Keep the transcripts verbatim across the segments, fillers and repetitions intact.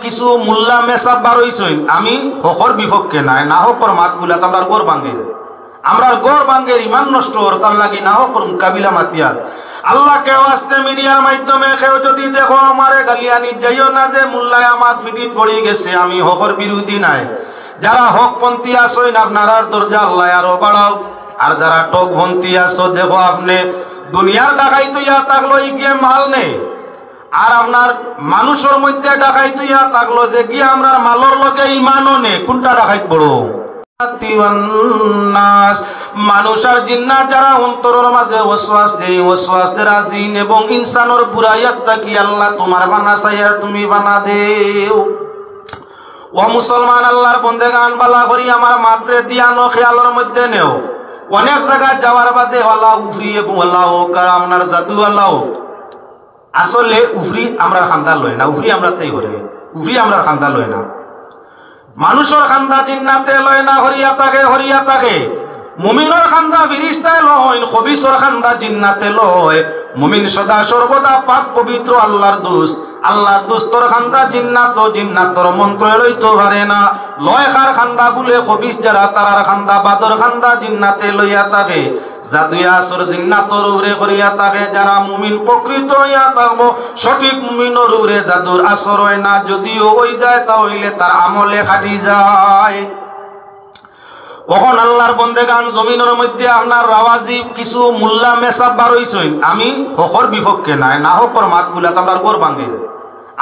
কিছু মোল্লা মেসাব বার অইছইন, আমি হকর বিপক্ষে নায়, না হকর মাতগুলাত আমরার ঘর ভাঙ্গের, আমরার ঘর ভাঙ্গের, ইমান নষ্ট অর, তার লাগি না হকর মোকাবিলা মাতিয়ার। আল্লাহ, কেউ আস্তে মিডিয়ার মাধ্যমে কেউ যদি দেখো আমারে গালিয়ানি যাইও না যে মোল্লায় আমার ফিটিত পড়ি গেছে, আমি হকর বিরোধী নায়। যারা হকপন্থী আছইন, আপনারার দরজা আল্লাহ আরো বাড়াও। আর যারা ঠগপন্থী আছো, দেখো আপনে দুনিয়ার ডাকাইত অইয়া থাকলো ইগিয়ে মাল নে, আর আপনার মানুষর মধ্যে ডাকাইত অইয়া থাকলো যেগিয়ে আমরার মালর লগে ইমানও নে, কুনটা ডাকাইত বড়? নাস, মানুষ আর জিন্নাত যারা অন্তরর মাঝে ওয়াসওয়াস দেয়, ওয়াসওয়াস দেরা জিন এবং ইনসানর বুরাইয়াত থাকি আল্লাহ তুমার পানা চাইয়ার, তুমি পানা দেও। ও মুসলমান, আল্লাহর বন্দেগান, বালা করি আমার মাতরে ধিয়ানো খেয়ালর মধ্যে নেও। অনেক জাগাত যাওয়ার বাদে ওয়ালা উফরি এবং ওয়ালা হোক আর আপনার জাদু ওয়ালা হোক, আসলে উফরি আমরার কান্দা লয় না, উফরি আমরার তাই করে, উফরি আমরার কান্দা লয় না। মানুষর কান্দা জিন্নাতে লয় না, হরিয়া থাকে, হরিয়া থাকে। মুমিনর কান্দা ফিরিস্তায় লয়, খবিসর কান্দা জিন্নাতে লয়। মুমিন সদা সর্বদা পাক পবিত্র আল্লাহর দোস্ত। আল্লাহর দোস্তর কান্দা জিন্নাত, জিন্নাতর মন্ত্র লইতো পারে না। লয় কার কান্দা বুলে খবিস যারা, তারার কান্দা, বাদর কান্দা জিন্নাতে লইয়া থাকে। জাদুয়ে আসর জিন্নাতর উপরে করিয়া থাকে। যারা মুমিন প্রকৃত অইয়া থাকবো, সঠিক মুমিনর উপরে জাদুর আসর হয় না, যদিও অই যায়, তা অইলে তার আমলে খাটি যায়। অখন আল্লাহর বন্দেগান, জমিনর মধ্যে আপনার রাওয়াজিব কিছু মোল্লা মেসাব বার অইছইন, আমি হকর বিপক্ষে নায়, না হকর মাতগুলাত আমরার ঘর ভাঙ্গের,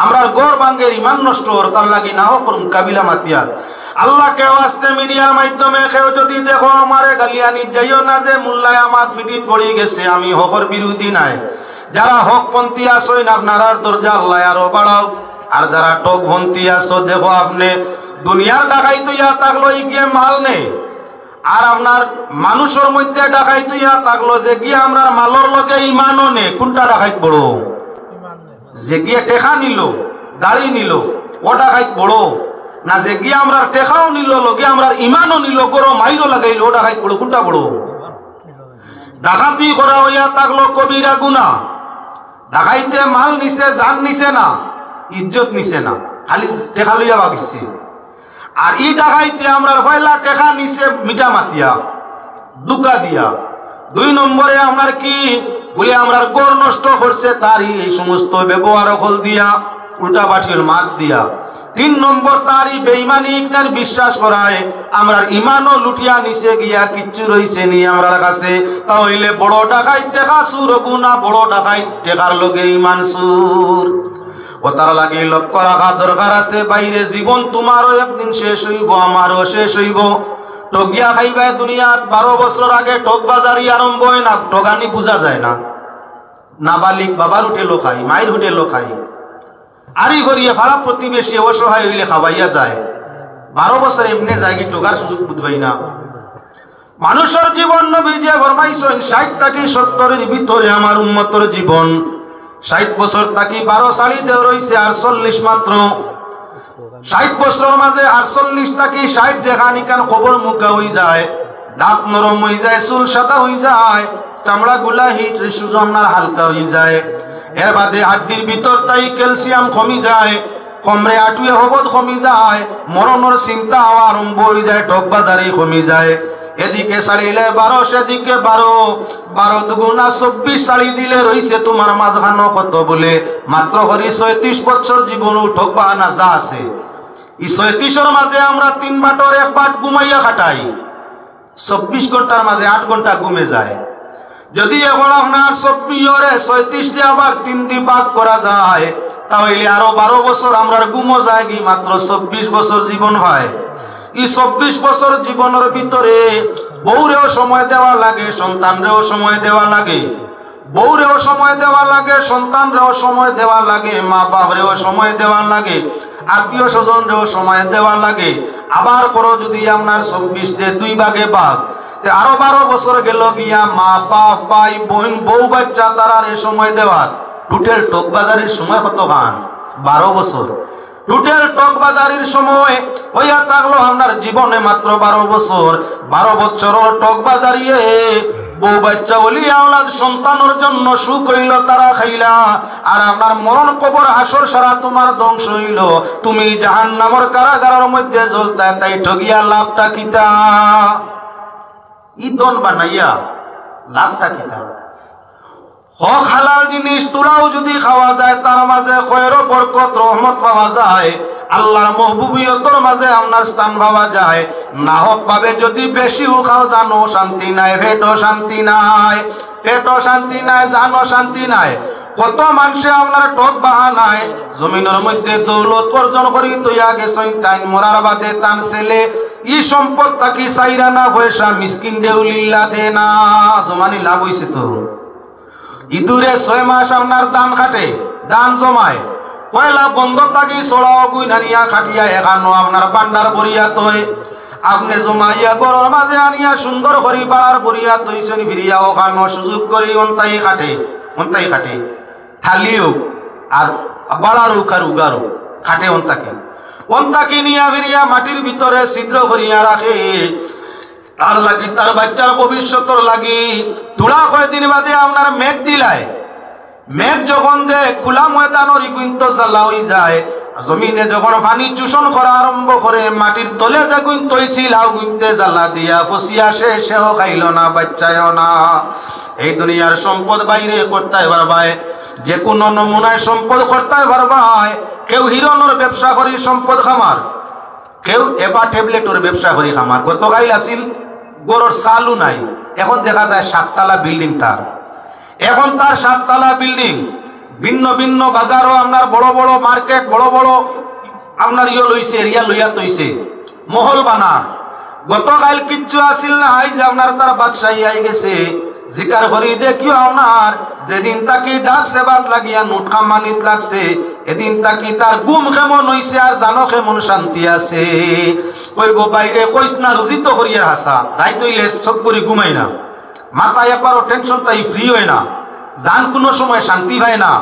আমরার ঘর ভাঙ্গের, ইমান নষ্ট অর, তার লাগি না হকর মোকাবিলা মাতিয়ার। আল্লাহ, কেউ আস্তে মিডিয়ার মাধ্যমে কেউ যদি দেখো আমারে গালিয়ানি যাইও না যে মোল্লায় আমার ফিটিত পড়ি গেছে, আমি হকর বিরোধী নায়। যারা হকপন্থী আছইন, আপনারার দরজা আল্লাহ আরো বাড়াও। আর যারা ঠগপন্থী আছো, দেখো আপনে দুনিয়ার ডাকাইত অইয়া থাকলো ইগিয়ে মাল নে, আর আপনার মানুষর মধ্যে ডাকাইত অইয়া থাকলো যেগিয়ে আমরার মালর লগে ইমানও নে, কুনটা ডাকাইত বড়? যেগিয়ে টেকা নিল, গাড়ি নিল, ও ডাকাইত বড়, না যেগিয়ে আমরার টেকাও নিল, লগে আমরার ইমানও নিল, গরো মাইরও লাগাইল, ও ডাকাইত বড়, কুনটা বড়? ডাকাতি করা অইয়া থাকলো কবিরা গুনা। ডাকাইতে মাল নিছে, জান নিছে না, ইজ্জত নিছে না, খালি টেকা লইয়া বাগিছে। আর ই ডাকাইতে আমরার পয়লা টেকা নিছে মিঠা মাতিয়া, ধুকা দিয়া। দুই নম্বরে আপনার কি বুলে, আমরার ঘর নষ্ট করছে তার এই সমস্ত ব্যবহার অকল দিয়া, উল্টা পাল্টা মাত দিয়া। তিন নম্বর, তার ই বেইমানি ইখান বিশ্বাস করায় আমরার ইমানও লুটিয়া নিছে গিয়া, কিচ্ছু রইছে নি আমরার কাছে। তা অইলে বড় ডাকাইত টেকা চুর অইবো না, বড় ডাকাইত টেকার লগে ইমান চুর। ও তার লাগি লক্ষ্য রাখা দরকার আছে, বাইরে জীবন তুমারও একদিন শেষ অইবো, আমারও শেষ অইবো। ঠগিয়া খাইবায় দুনিয়াত, বারো বছর আগে ঠগবাজারি আরম্ভ অয় না, ঠগানি বুঝা যায় না, নাবালিক বাবার হোটেলও খাই, মাইর হোটেলও খাই, আরি করিয়ে পাড়া প্রতিবেশী অসহায় অইলে খাওয়াইয়া যায়। বারো বছর এমনে যায়গি, ঠগার সুযোগ বুঝবায় না। মানুষর জীবন নবীজিয়ে ফরমাইছইন, ষাইট থাকি সত্তরর ভিতরে আমার উম্মতর জীবন। ষাইট বছর থাকি বারো ছাড়ি দেওয়া রইছে আটচল্লিশ মাত্র। ষাইট বছরর মাঝে আটচল্লিশ থাকি ষাইট যেখান ইখান কবর মুখা অইযায়, দাঁত নরম অইযায়, চুল সাদা অইযায়, চামড়া গুলা হিট রে সুজো আপনার হালকা অইযায়। এর বাদে হাড্ডির ভিতর থাকি ক্যালসিয়াম কমি যায়, কমরে আটুয়ে হবত কমি যায়, মরণর চিন্তা অওয়া আরম্ভ অইযায়, ঠগবাজারি কমি যায়। এদিকে ছাড়িলে বারো, সেদিকে বারো, বারো দুগুণা চব্বিশ ছাড়ি দিলে রইছে তুমার মাঝখানো কত বুলে? মাত্র করি ছয়ত্রিশ বছর জীবনও ঠগবানা যা আছে। ই ছয়ত্রিশর মাঝে আমরা তিন বাটর এক বাট ঘুমাইয়া কাটাই, চব্বিশ ঘন্টার মাঝে আট ঘন্টা ঘুমে যায়। যদি অখন আপনার চব্বিশরে ছয়ত্রিশ দি আবার তিন দি ভাগ করা যায়, তা অইলে আরো বারো বছর আমরার ঘুমও যায়গি, মাত্র চব্বিশ বছর জীবন পায়। ই চব্বিশ বছর জীবনর ভিতরে বউরেও সময় দেওয়া লাগে, সন্তানরেও সময় দেওয়া লাগে, বউরেও সময় দেওয়া লাগে, সন্তানরেও সময় দেওয়া লাগে, মা বাপরেও সময় দেওয়া লাগে, আত্মীয় স্বজনরেও সময় দেওয়া লাগে। আবার করো যদি আপনার চব্বিশ দে দুই ভাগে ভাগ, তে আরো বারো বছর গেল গিয়া, মা বাপ, ভাই, বইন, বউ, বাচ্চা, তারারে সময় দেওয়ার। টোটাল ঠগবাজারির সময় কতখান? বারো বছর। টোটাল ঠগবাজারির সময় অইয়া থাকলো আপনার জীবনে মাত্র বারো বছর। বারো বছরর ঠগবাজারিয়ে বউ বাচ্চা অলি আওলাদ সন্তানর জন্য সুখ অইলো, তারা খাইলা। আর আপনার মরণ কবর হাশর সারা তুমার ধ্বংস অইলো, তুমি জাহান্নামর কারাগারর মধ্যে জ্বলতায়, তাই ঠগিয়া লাভটা কিতা? ই ধন বানাইয়া লাভটা কিতা? হক হালাল জিনিস তুলাও যুদি খাওয়া যায়, তার মাঝে খয়র বরকত রহমত পাওয়া যায়, আল্লার মহবুবিয়তর মাঝে আপনার স্থান পাওয়া যায়। না হক ভাবে যুদি বেশিও খাও, জানো শান্তি নাই, পেটো শান্তি নাই, পেটো শান্তি নাই, জানো শান্তি নাই। কত মানষে আপনার ঠগ বাহানায় জমিনর মধ্যে দৌলত অর্জন করি তইয়া গেছইন, তাইন মরার বাদে তান ছেলে ই সম্পদ থাকি চাইর আনা পয়সা মিসকিন দেউলিল্লা দে না। জমানি লাভ অইছে তো। ইদুরে ছয় মাস আপনার ধান কাটে, ধান জমায়, পয়লা বন্দর থাকি ছড়া অগুইন আনিয়া কাটিয়া এখানো আপনার ভান্ডার ভরিয়া থয়। আপনে জমাইয়া ঘরর মাঝে আনিয়া সুন্দর করি ভাড়ার ভরিয়া থইছইন, ফিরিয়া অখানো সুযোগ করি অন্তাই কাটে, অন্তাই কাটে। ঠালিও আর ভাড়ার উকার উগারও কাটে অন্তাকি। অন্তাকি নিয়া ফিরিয়া মাটির ভিতরে ছিদ্র করিয়া রাখে। তার লাগি, তার বাচ্চার ভবিষ্যতর লাগি। তুলা কয়দিন বাদে আপনার মেঘ দিলায়। মেঘ যখন দে, কুলা ময়দানর ইগুইন্ত জ্বালা অই যায়। জমিনে যখন পানি চুষণ করা আরম্ভ করে, মাটির তলে যেগুইন থইছিল অগুইন্তে জ্বালা দিয়া ফসিয়া শেষ, সেও খাইল না, বাচ্চায়ও না। এই দুনিয়ার সম্পদ বাইরে করতায় পারবায়, যে কোনো নমুনায় সম্পদ করতায় পারবায়। কেউ হিরণর ব্যবসা করি সম্পদ খামার, কেউ এবা ট্যাবলেটর ব্যবসা করি খামার। গতকাইল আছিল, ঘরর চালও নাই, এখন দেখা যায় সাততলা বিল্ডিং তার। এখন তার সাততলা বিল্ডিং, ভিন্ন ভিন্ন বাজারও আপনার বড় বড় মার্কেট, বড় বড় আপনার ইয়ে লইছে, এরিয়া লইয়া থইছে, মহল বানা। গতকাইল কিচ্ছু আছিল না, আইজ আপনার তার বাদশাহী আই গেছে। জিকার করি দেখিও আপনার, যেদিন থাকি ডাক সেবাত লাগিয়া নোট কামানিত লাগছে, এদিন থাকি তার ঘুম কেমন অইছে আর জানো কেমন শান্তি আছে। কইব, "বাইরে কইস না, রুজি তো করিয়ার হাসা, রাইত অইলে চোখ করি ঘুমাই না, মাথা একবারও টেনশন তাই ফ্রি হয় না, জান কোনো সময় শান্তি পায় না,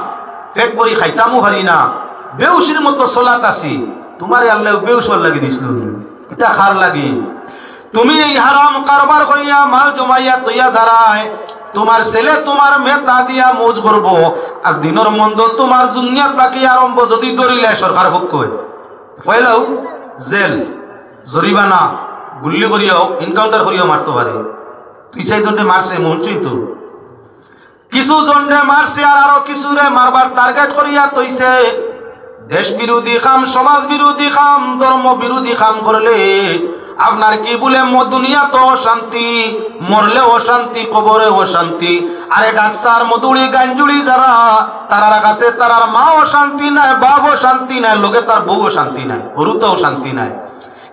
পেট ভরি খাইতামও পারি না, বেউসির মতো চলাত আছি, তুমারে আল্লায় বেউস অওয়ার লাগি দিছিল নি? ইতা কার লাগি?" তুমি এই হারাম কারবার করিয়া মাল জমাইয়া তইয়া যারায়, তুমার ছেলে তুমার মেয়ে তা দিয়া মৌজ করব, আর দিনর মন্দ তুমার দুনিয়া থাকি আরম্ভ যদি ধরিলে সরকার পক্ষে, পয়লাও জেল, জরিমানা, গুল্লি করিয়াও, এনকাউন্টার করিয়াও মারতো পারে। দুই চাইর জনরে মারছে, মন চিন্ত। কিছু জনরে মারছে আর আরো কিছুরে মারবার টার্গেট করিয়া থইছে। দেশ বিরোধী কাম, সমাজ বিরোধী কাম, ধর্ম বিরোধী কাম করলে আপনার কি বলে ম-, দুনিয়াত অশান্তি, মরলে অশান্তি, কবরে অশান্তি। আরে ডাকসার মদুড়ি গাঞ্জুড়ি যারা, তারার কাছে তারার মাও শান্তি নাই, বাপও শান্তি নাই, লগে তার বউও শান্তি নাই, হুরুতাও শান্তি নাই।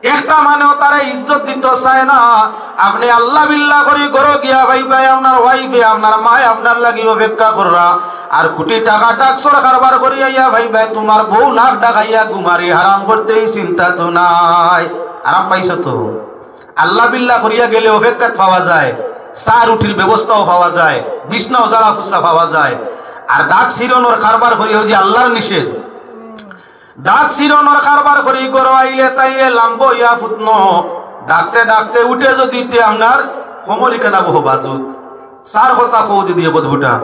একটা মানেও তারে ইজ্জত দিতো চায় না। আপনে আল্লাহ বিল্লাহ করি ঘরো গিয়া পাইবায় আপনার ওয়াইফে, আপনার মায় আপনার লাগি অপেক্ষা কররা। আর কোটি টাকা ডাকসর কারবার করি আইয়া পাইবায় তুমার বউ নাক ডাকাইয়া ঘুমারি, হারাম করতে এই চিন্তা তো নাই। আরাম পাইছো তো? আল্লাহ বিল্লাহ করিয়া গেলে অপেক্ষাত পাওয়া যায়, চা রুটির ব্যবস্থাও পাওয়া যায়, বিছনাও ঝাড়া ফুছা পাওয়া যায়। আর ডাক ছিড়নর কারবার করি অউ যে আল্লাহর নিষেধ, ডাক ছিড়নর কারবার করি ঘরো আইলে তাইরে লাম্ব ইয়া ফুতনো, ডাকতে ডাকতে উঠে যদি তে আপনার কমলিকা না বহু বাজু, চার কথা কও যদি একত ফুটা,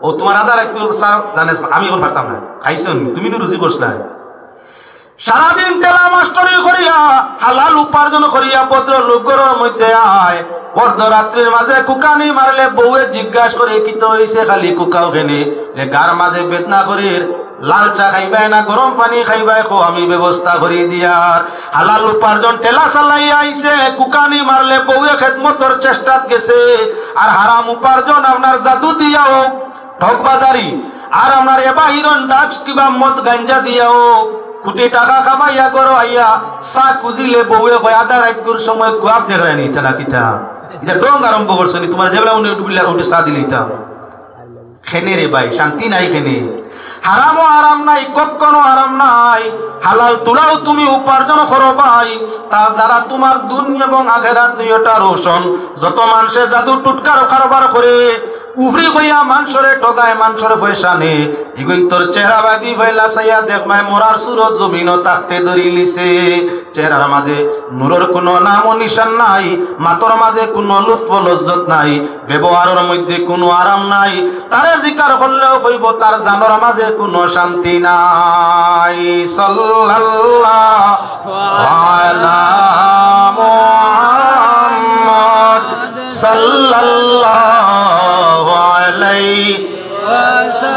ও তুমার আধার একটু চার জানে, আমি এখন পারতাম না। খাইছন, তুমি তো রুজি করছ না। সারাদিন ঠেলা মাস্টরি করিয়া, হালাল উপার্জন করিয়া ভদ্র লোক ঘরর মধ্যে আয়, অর্ধরাত্রির মাঝে কুকানি মারলে বউয়ে জিজ্ঞাস করে, "কিতা অইছে, খালি কুকাও কেনে?" লে, "গার মাঝে বেদনা করির, লাল চা খাইবায় না গরম পানি খাইবায়, কও আমি ব্যবস্থা করি দিয়ার।" হালাল উপার্জন ঠেলা চালাইয়া আইছে, কুকানি মারলে বউয়ে খেদমতর চেষ্টাত গেছে, আর হারাম উপার্জন আপনার জাদু দিয়া অউক, ঠগবাজারি, আর আপনার এবা হিরন ডাকস কিবা মদ গাঞ্জা দিয়া অউক, কোটি টাকা কামাইয়া ঘরো আইয়া চা খুজিলে বউয়ে কয়, "আধা রাইতকুর সময় গুয়াফ দেখরায় নি, ইতা না কিতা? ইতা ঢং আরম্ভ করছো নি, তুমার যেবলা উনি উঠবিল্লা উঠে চা দিলে ইতা।" কেনে রে ভাই, শান্তি নাই কেনে? হারামও হারাম নাই, কখনো হারাম নাই। হালাল তুলাও তুমি উপার্জন করো ভাই, তার দ্বারা তুমার দুনিয়া এবং আখেরাত দুইটা রোশন। যত মানষে জাদু টুটকার কারবার করে, উফরি কইয়া মানষরে ঠগায়, মানষর পয়সা নে। ইগুইন্তর চেহারা বাদি পয়লা চাইয়া দেখবায় মরার সুরত জমিনো থাকতে ধরিলিছে। চেহারার মাঝে নূরর কুনু নামো নিশান নাই, মাতর মাঝে কুনু লুৎফ লজ্জত নাই, ব্যবহারর মধ্যে কুনু আরাম নাই। তারে জিকার করলেও কইবো তার জানর মাঝে কুনু শান্তি নাই। সাল্লাল্লাহু আলা মুহাম্মদ সাল্লাল্লাহু আলাইহি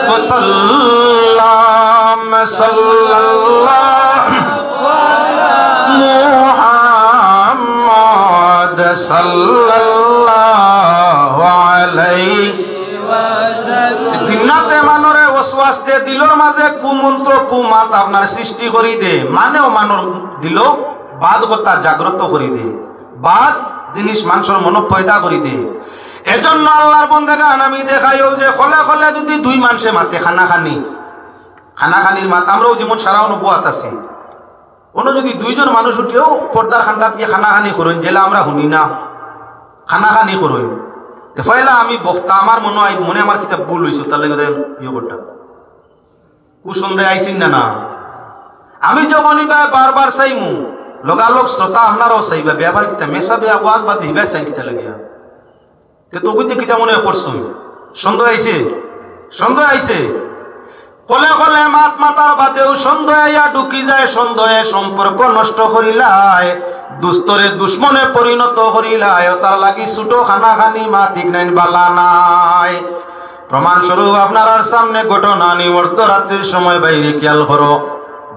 ওয়াসাল্লাম, সাল্লাল্লাহু মুহাম্মদ সাল্লাল্লাহু আলাইহি। জিন্নাতে মানষরে ওয়াসওয়াস দে, দিলর মাঝে কুমন্ত্র কুমাত আপনার সৃষ্টি করি দে, মানেও মানষর দিলো বাদ কথা জাগ্রত করি দে, বাদ জিনিস মানষর মনো পয়দা করি দে। এজন্য আল্লাহর বন্দেগান আমি দেখাইও যে খোলা খোলা যদি দুই মানষে মাতে খানাখানি, খানাখানির মাত, আমরাও যেমন সারা অনুভব আছি, অনো যদি দুইজন মানুষ উঠিয়াও পর্দার কান্দাত গিয়া খানাখানি করইন, যেলা আমরা হুনি না, খানাখানি করইন। তে পয়লা আমি বক্তা, আমার মনো অয়, মনে আমার কিতা ভুল অইছে, তার লাগি ইয়ে করতাম। কুসন্দেহ আইছইন না, না? আমি যখন ইবায় বারবার চাইমু, লগালগ শ্রোতা আপনারাও চাইবা, ব্যাপার কিতা, মেসাবে ওয়াজ বাদ দিবায় চাইন কিতা লাগিয়া? তে তো কইতে কিতা মনে করছইন? সন্দেহ আইছে? সন্দেহ আইছে? কলে কলে মাত মাতার বাদেও সন্দেহ আইয়া ঢুকি যায়, সন্দেহে সম্পর্ক নষ্ট করিলায়, দুস্তরে দুশমনে পরিণত করিলায়। তার লাগি ছোট খানাখানি মাত ইখান বালা নায়। প্রমাণস্বরূপ আপনারার সামনে ঘটনা নি, অর্ধরাত্রির সময় বাইরে খেয়াল করো,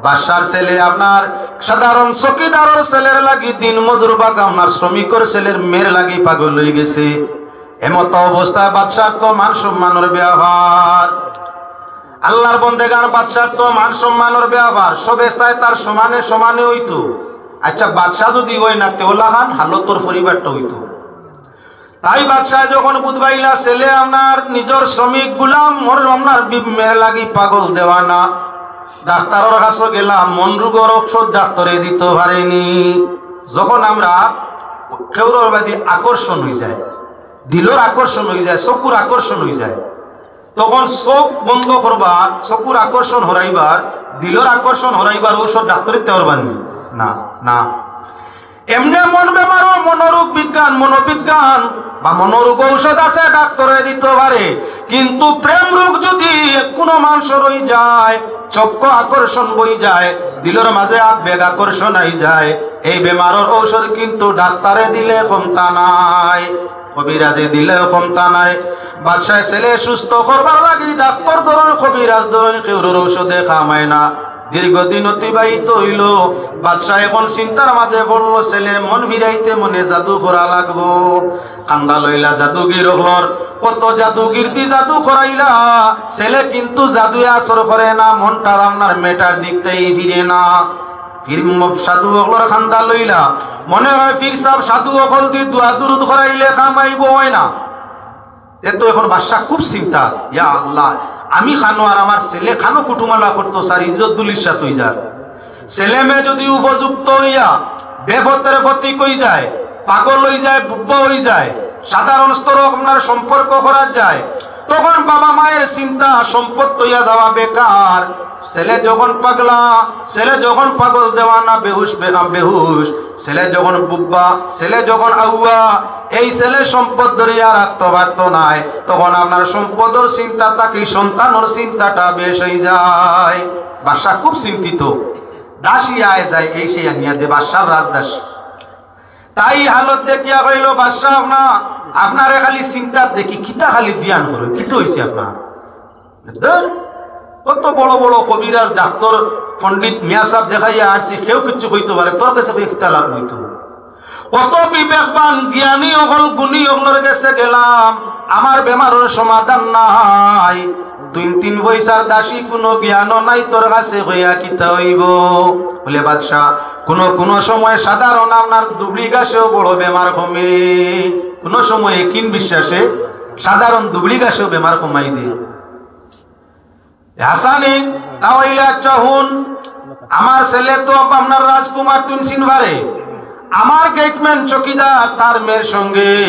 বাদশার ছেলে আপনার সাধারণ চকিদারর ছেলের লাগি দিন মজুর বা আপনার শ্রমিকর ছেলের মেয়ের লাগি পাগল অইগেছে। এমত অবস্থায় বাদশার তো মান সম্মানর ব্যাপার, আল্লাহর বন্দেগান, বাদশার তো মান সম্মানর ব্যাপার, সবে চায় তার সমানে সমানে অইতো। আচ্ছা, বাদশা যদি অয় না, তে অলাখান হালতর পরিবারটা অইতো। তাই বাদশায় যখন বুঝবাইলা ছেলে আপনার নিজর শ্রমিক গুলাম, মোর আপনার বি-, মেয়ের লাগি পাগল দেওয়ানা, ডাক্তারর কাছে গেলা, মন রোগর ঔষধ ডাক্তারে দিতো পারেনি। যখন আমরা কেউরর বাদি আকর্ষণ অইযায়, দিলর আকর্ষণ অইযায়, চকুর আকর্ষণ অইযায়, তখন চোখ বন্ধ করবার, চকুর আকর্ষণ হরাইবার, দিলর আকর্ষণ হরাইবার ঔষধ ডাক্তারে দিতো পারবানি? না, না। এমনে মন বেমারও মনোরোগ বিজ্ঞান, মনোবিজ্ঞান বা মনোরোগ ঔষধ আছে, ডাক্তারে দিতো পারে। কিন্তু প্রেম রোগ যদি কুনু মানষর অইযায়, চক্ষু আকর্ষণ বইযায়, দিলর মাঝে আবেগ আকর্ষণ আইযায়, এই বেমারর ঔষধ কিন্তু ডাক্তারে দিলে ক্ষমতা নাই, কবিরাজে দিলেও ক্ষমতা নাই। বাদশায় ছেলে সুস্থ করবার লাগি ডাক্তার ধরইন, কবিরাজ ধরইন, কেউরর ঔষধে কাম অয় না। দীর্ঘদিন অতিবাহিত অইলো। বাদশা এখন চিন্তার মাঝে পড়লো, ছেলের মন ফিরাইতে মনে জাদু করা লাগবো। কান্দা লইলা জাদুগির অকলর, কত জাদুগির দি জাদু করাইলা, ছেলে কিন্তু জাদুয়ে আসর করে না, মনটার আপনার মেটার দিকটাই ফিরে না। পীর ম-, সাধু অকলর কান্দা লইলা, মনে অয় পীর সাব সাধু অকল দি দোয়া দুরুদ করাইলে কাম আইবো, অয় না। এ তো এখন বাদশা খুব চিন্তা, ইয়া আল্লাহ, আমি খানো আর আমার ছেলে খানো কুটুমালা করতো, স্যার, ইজ্জত দুলিশাত অইযার। ছেলে মেয়ে যদি উপযুক্ত অইয়া বেপথের পথিক অইযায়, পাগল অইযায়, বুব্বা অইযায়, সাধারণ স্তরও আপনার সম্পর্ক করা যায়, তখন বাবা মায়ের চিন্তা সম্পদ অইয়া যাওয়া বেকার। ছেলে যখন পাগলা, ছেলে যখন পাগল দেওয়ানা, বেহুশ বে-, বেহুশ, ছেলে যখন বুব্বা, ছেলে যখন আউয়া, এই ছেলে সম্পদ ধরিয়া রাখতো পারতো নায়, তখন আপনার সম্পদর চিন্তা থাকি সন্তানর চিন্তাটা বেশ অইযায়। বাদশা খুব চিন্তিত। দাসী আয় যায়, এই সেই আনিয়া দে, বাদশার রাজদাসী। তাই হালত দেখিয়া কইলো, "বাদশা, আপনা-, আপনারে খালি চিন্তাত দেখি, কিতা খালি ধ্যান করইন, কিতা অইছে আপনার?" ধুর, কত বড় বড় কবিরাজ, ডাক্তার, পণ্ডিত, মিয়া সাব দেখাইয়া আইছি, কেউ কিচ্ছু কইতো পারে, তোর গেছে কইয়া কিতা লাভ অইতো? কত বিবেকবান, জ্ঞানী অকল, গুণী অকলর গেছে গেলাম, আমার বেমারর সমাধান নাই। তিন তিন পয়সার দাসী, কুনু জ্ঞানও নাই, তোর গেছে কইয়া কিতা অইবো? বলে, "বাদশা, কুনু কুনু সময় সাধারণ আপনার দুবড়ি ঘাসেও বড় বেমার কমে, কুনু সময় একিন বিশ্বাসে সাধারণ দুবড়ি ঘাসেও বেমার কমাই দে।" হাসানি, তা অইলে আচ্ছা হুন, আমার ছেলে তো আপনার রাজকুমার, তুই চিনবারে। আমার গেটম্যান চকিদার তার মেয়ের সঙ্গে,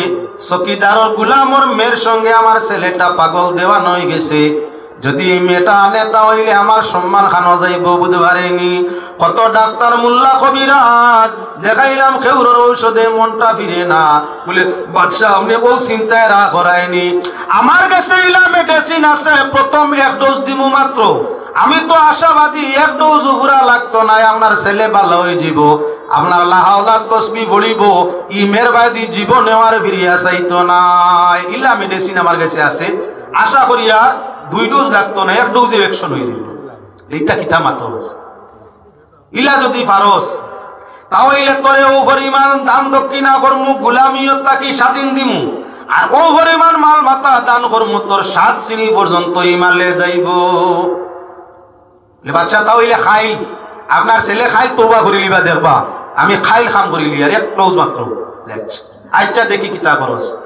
চকিদারর গুলামর মেয়ের সঙ্গে আমার ছেলেটা পাগল দেওয়ানা অইগেছে। যদি এই মেয়েটা আনে, তা অইলে আমার সম্মান খানো যাইবো, বুঝতে পারেনি। কত ডাক্তার, মোল্লা, কবিরাজ দেখাইলাম, কেউরর ঔষধে মনটা ফিরে না। বলে, "বাদশাহ, আপনে অউ চিন্তায় রাগ করাইনি, আমার গেছে ইলা মেডিসিন আছে, প্রথম এক ডোজ দিমু মাত্র। আমি তো আশাবাদী, এক ডোজও পুরা লাগতো নায়, আপনার ছেলে ভালা অইযিবো। আপনার লাহাওলার তসবি পড়িবো, ই মেয়ের বায়দি জীবনেও আর ফিরিয়া চাইতো নায়। ইলা মেডিসিন আমার গেছে আছে, আশা করি আর দুই ডোজ লাগতো নায়, এক ডোজে অ্যাকশন অইযিবো।" ইতা কিতা মাতস? ইলা যদি পারস, তা অইলে তোরে অউ পরিমাণ দান দক্ষিণা করমু, গুলামিয়ত থাকি স্বাধীন দিমু, আর অউ পরিমাণ মাল মাতা দান করমু, তোর সাত সিঁড়ি পর্যন্ত ই মালে যাইবো। বলে, "বাদশাহ, তা অইলে কাইল, আপনার ছেলে কাইল তওবা করিলিবা, দেখবা, আমি কাইল কাম করিলিয়ার, এক ডোজ মাত্র।" আচ্ছা, আচ্ছা, দেখি কিতা করস।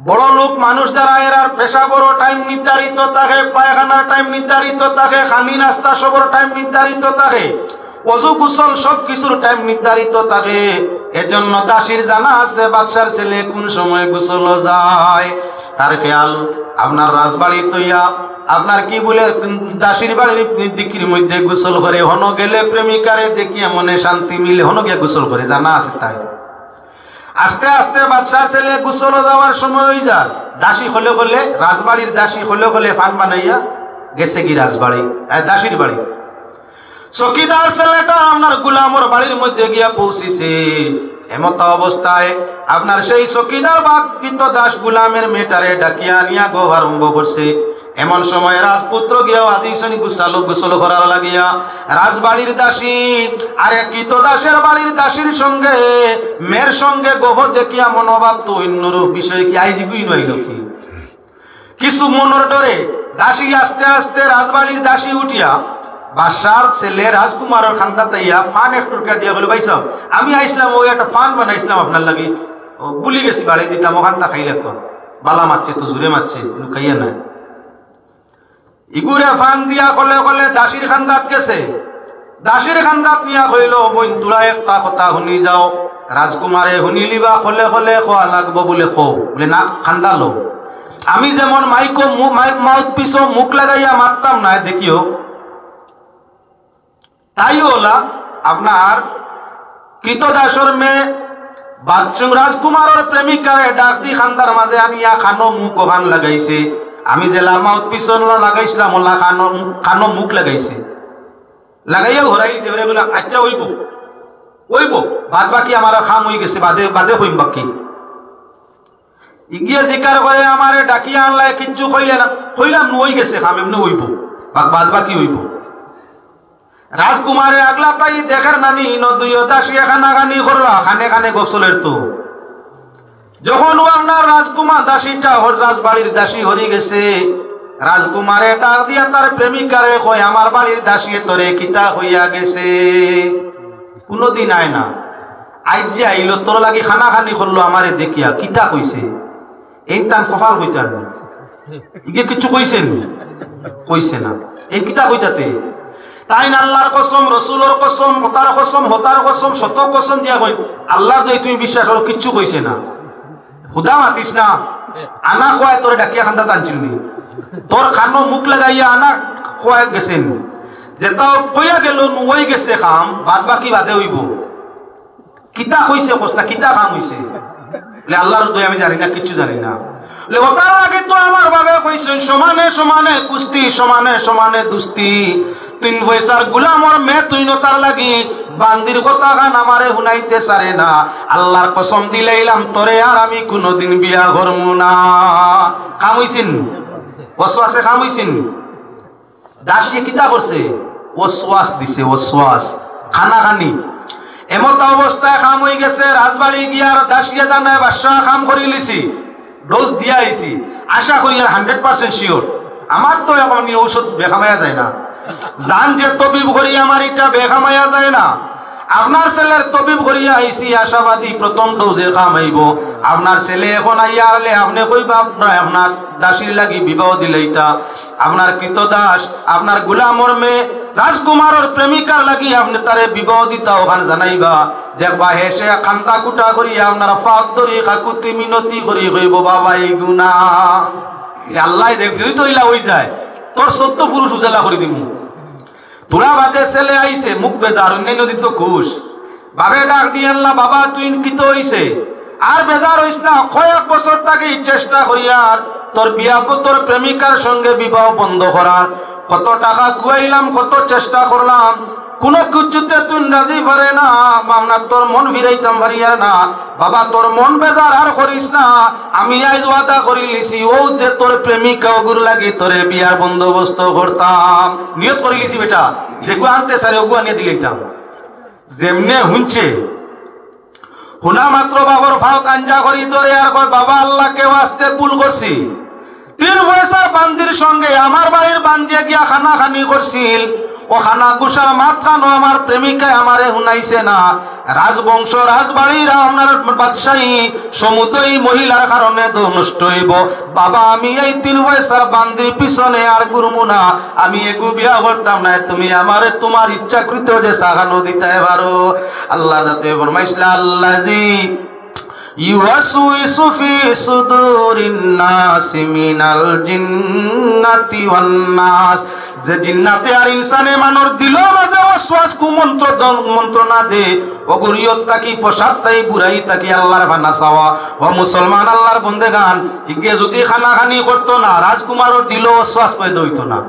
বড় লোক মানুষ দ্বারা এরার পেশাবরও টাইম নির্ধারিত থাকে, পায়খানার টাইম নির্ধারিত থাকে, খানি নাস্তা সবর টাইম নির্ধারিত থাকে, অজু গোসল সব কিছুর টাইম নির্ধারিত থাকে। এজন্য দাসীর জানা আছে বাদশার ছেলে কোন সময় গোসলও যায়। তার খেয়াল আপনার রাজবাড়ি তইয়া আপনার কি বলে দাসীর বাড়ির দিকির মধ্যে গোসল করে, হনো গেলে প্রেমিকারে দেখিয়া মনে শান্তি মিলে, হনো গিয়া গোসল করে, জানা আছে তাই। আস্তে আস্তে বাদশার ছেলে গোসলও যাওয়ার সময় অই যায়। দাসী খলে খলে, রাজবাড়ির দাসী খলে খলে পান বানাইয়া গেছেগি রাজবাড়ি, এ, দাসীর বাড়ি। চকিদার ছেলেটা আপনার গুলামর বাড়ির মধ্যে গিয়া পৌঁছিছে। এমতা অবস্থায় আপনার সেই চকিদার বা কৃতদাস গুলামের মেয়েটারে ডাকিয়া আনিয়া গফ আরম্ভ করছে। এমন সময় রাজপুত্র গিয়া হাজির অইছইন গোসল, গোসল করার লাগিয়া। রাজবাড়ির দাসী আর এক কৃতদাসের বাড়ির দাসীর সঙ্গে, মেয়ের সঙ্গে গফ দেখিয়া মনোভাব তো অন্যরূপ। বিষয় কি, আইজ ইগুইন অইলো কি? কিছু মনর ডরে দাসী আস্তে আস্তে রাজবাড়ির দাসী উঠিয়া বাদশার ছেলে রাজকুমারর কান্দাত আইয়া পান এক টুকরা দিয়া কইলো, "ভাইসাব, আমি আইছলাম, অউ একটা পান বানাইছলাম আপনার লাগি, অউ ভুলি গেছি বাড়ি দিতাম, অখানতা খাইলাউক্কা।" বালা মাতছে তো, জুরে মাতছে, লুকাইয়া নায়। ইগুরে পান দিয়া খলে খলে দাসীর কান্দাত গেছে। দাসীর কান্দাত নিয়া কইলো, "বইন, তুরা একটা কথা হুনি যাও।" রাজকুমারে হুনিলিবা, খলে খলে কওয়া লাগবো বুলে কও। বুলে, "না, কান্দা লও। আমি যেমন মাইকো মু-, মাই-, মাউথপিসো মুখ লাগাইয়া মাততাম নায়, দেখিও।" তাই অলা আপনার কৃতদাসর মেয়ে বাদশাহ রাজকুমারর প্রেমিকারে ডাক দি কান্দার মাঝে আনিয়া কানো মুখ অখান লাগাইছে। আমি যেলা মাউথপিসো লাগাইছলাম, অলা কানো, কানো মুখ লাগাইছে। লাগাইয়া হরাইলিছে, হরাইয়া কইলো, "আচ্ছা, অইবো, অইবো, বাদ বাকি আমার কাম অইগেছে, বাদে, বাদে কইম বাকি।" ইগিয়ে জিকার করে, "আমারে ডাকিয়া আনলায়, কিচ্ছু কইলে না।" কইলাম নু, অইগেছে কাম, এমনে অইবো, বা-, বাদ বাকি অইবো। রাজকুমারে আগলা তাই দেখের নানি, ইনো দুইও দাসীয়ে কানাকানি কররা, কানে কানে গফ চলের তো। যখন অউ আপনার রাজকুমার দাসীটা হর-, রাজবাড়ির দাসী হরি গেছে, রাজকুমারে ডাক দিয়া তার প্রেমিকারে কয়, "আমার বাড়ির দাসীয়ে তোরে কিতা কইয়া গেছে? কুনুদিন আয় না, আইজ যে আইলো তোর লাগি কানাকানি করলো আমারে দেখিয়া, কিতা কইছে?" এইন তান কপাল কইতা না। ইগে কিচ্ছু কইছে নি? কইছে না। এইন কিতা কইতাতে? তাইন আল্লার কসম, রসুলর কসম, হতার কসম, হতার কসম, শত কসম দিয়া কইন, "আল্লার দোয়াই তুমি বিশ্বাস করো, কিচ্ছু কইছে না। হুদা মাতিস না, আনা কওয়ায় তোরে ডাকিয়া কান্দাত আনছিল নি? তোর কানো মুখ লাগাইয়া আনা কওয়ায় গেছে নি? যেটা কইয়া গেলো নু, অইগেছে কাম, বাদ বাকি বাদে অইবো।" "কিতা কইছে কস না, কিতা কাম অইছে?" বলে, "আল্লার দোয়াই আমি জানি না, কিচ্ছু জানি না।" বলে, "হতার লাগি তো আমার বাবে কইছইন, সমানে সমানে কুস্তি, সমানে সমানে দুস্তি। তিন পয়সার গুলামর মেয়ে তুই নতার লাগি বান্দির কথাখান আমারে হুনাইতে চারে না। আল্লার কসম দিলাইলাম তোরে আর আমি কুনুদিন বিয়া করমু না।" কাম অইছে নি? ওয়াসওয়াসে কাম অইছে নি? দাসীয়ে কিতা করছে? ওয়াসওয়াস দিছে, ওয়াসওয়াস। কানাকানি। এমতা অবস্থায় কাম অইগেছে, রাজবাড়ি গিয়া আর দাসীয়ে জানায়, "বাদশা, কাম করিলিছি, ডোজ দিয়া আইছি, আশা করি আর hundred percent sure। আমার তো এখন ই ঔষধ বেকামাইয়া যায় না। জান যে তবিব করি, আমার ইটা বেকামাইয়া যায় না। আপনার ছেলের তবিব করিয়া আইছি, আশাবাদী প্রথম ডোজে কাম আইবো। আপনার ছেলে এখন আইয়া হারলে আপনে কইবা আপনার, আপনার দাসীর লাগি বিবাহ দিলাইতা, আপনার কৃতদাস, আপনার গুলামর মেয়ে, রাজকুমারর প্রেমিকার লাগি আপনে তারে বিবাহ দিতা, অখান জানাইবা। দেখবা হে সে কান্দা কুটা করিয়া আপনার পাও ধরি কাকুতি মিনতি করি কইবো, "বাবা, ইগু না।" এ আল্লায় দেখ, যদি তো ইলা অই যায়, তোর চৌদ্দ পুরুষ উজালা করি দিমু। থুড়া বাদে ছেলে আইছে, মুখ বেজার, অন্যান্য দিন তো খুশ। বাপে ডাক দিয়া আনলা, "বাবা, তুই কিতা অইছে? আর বেজার অইস না, কয়েক বছর থাকি চেষ্টা করিয়ার তোর বিয়া, তোর প্রেমিকার সঙ্গে বিবাহ বন্ধ করার। কত টাকা খুয়াইলাম, কত চেষ্টা করলাম, কুনু কিচ্ছুতে তুই রাজি পারে না, আমরা তোর মন ফিরাইতাম পারিয়ার না। বাবা, তোর মন বেজার আর করিস না, আমি আইজ ওয়াদা করিলিছি, অউ যে তোর প্রেমিকা, অগুর লাগি তোরে বিয়ার বন্দোবস্ত করতাম, নিয়ত করিলিছি বেটা, যেগু আনতে চারে অগু আনিয়া দিলাইতাম।" যেমনে হুনছে, হুনা মাত্র বাবার পাও কাঞ্জা করি ধরে আর কয়, "বাবা, আল্লাহকে ওয়াস্তে ভুল করছি, তিন পয়সার বান্দির সঙ্গে আমার বাড়ির বান্দিয়ে গিয়া কানাকানি করছিল, অউ কানাঘুষার মাতখানও আমার প্রেমিকায় আমারে হুনাইছে না। রাজবংশ, রাজবাড়ির আপনার বাদশাহী সমুদয় মহিলার কারণে তো নষ্ট অইবো। বাবা, আমি এই তিন পয়সার বান্দির পিছনে আর ঘুরমু না, আমি এগু বিয়া করতাম না, তুমি আমারে তুমার ইচ্ছাকৃত যে চাখানো দিতায় পারো।" আল্লাহর দাতে ফরমাইছলা, "আল্লাযী ইউওয়াসউইসু ফি সুদুরিন নাসি মিনাল জিন্নাতি ওয়ান নাস।" যে জিন্নাতে আর ইনসানে মানষর দিলর মাঝে ওয়াসওয়াস, কুমন্ত্র, মন্ত্রণা দে, অগুর ইয়ত থাকি, ফসাদ থাকি, বুরাই থাকি আল্লাহর পানা চাওয়া। ও মুসলমান, আল্লাহর বন্দেগান, হিগে যদি কানাকানি করতো না, রাজকুমারর দিলো ওয়াসওয়াস পয়দা অইতো না।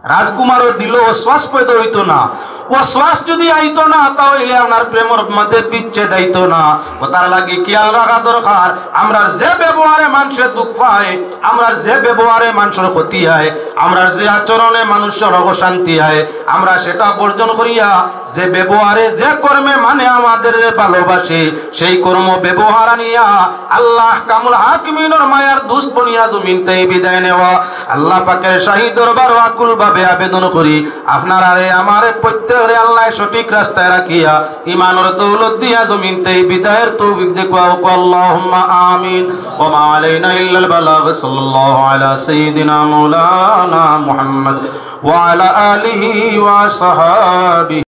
রাজকুমারর দিলো ওয়াসওয়াস পয়দা অইতো না। ওয়াসওয়াস যদি আইতো না, তা অইলে আপনার প্রেমর মধ্যে বিচ্ছেদ আইতো না। অতার লাগি খিয়াল রাখা দরকার, আমরার যে ব্যবহারে মানষে দুখ পায়, আমরার যে ব্যবহারে মানষর ক্ষতি অয়, আমরার যে আচরণে মানষর অশান্তি অয়, আমরা সেটা বর্জন করিয়া যে ব্যবহারে, যে কর্মে মানে আমাদেররে ভালোবাসে, সেই কর্ম ব্যবহার আনিয়া আল্লাহ আহকামুল হাকিমিনর মায়ার দুস্ত বনিয়া জমিন থাকি বিদায় নেওয়া। আল্লাহ পাকের শাহী দরবারো আকুলভাবে আবেদন করি, আপনারারে আমারে প্রত্যেকরে আল্লায় সঠিক রাস্তায় রাখিয়া ইমানর দৌলত দিয়া জমিন থাকি বিদায়র তৌফিক দেউক্কা। আল্লাহুম্মা আমিন। ওয়া মা আলাইনা ইল্লাল বালাগ। সাল্লাল্লাহু আলা সাইয়্যিদিনা মাওলানা মুহাম্মদ ওয়া আলা আলিহি ওয়া আসহাবিহি।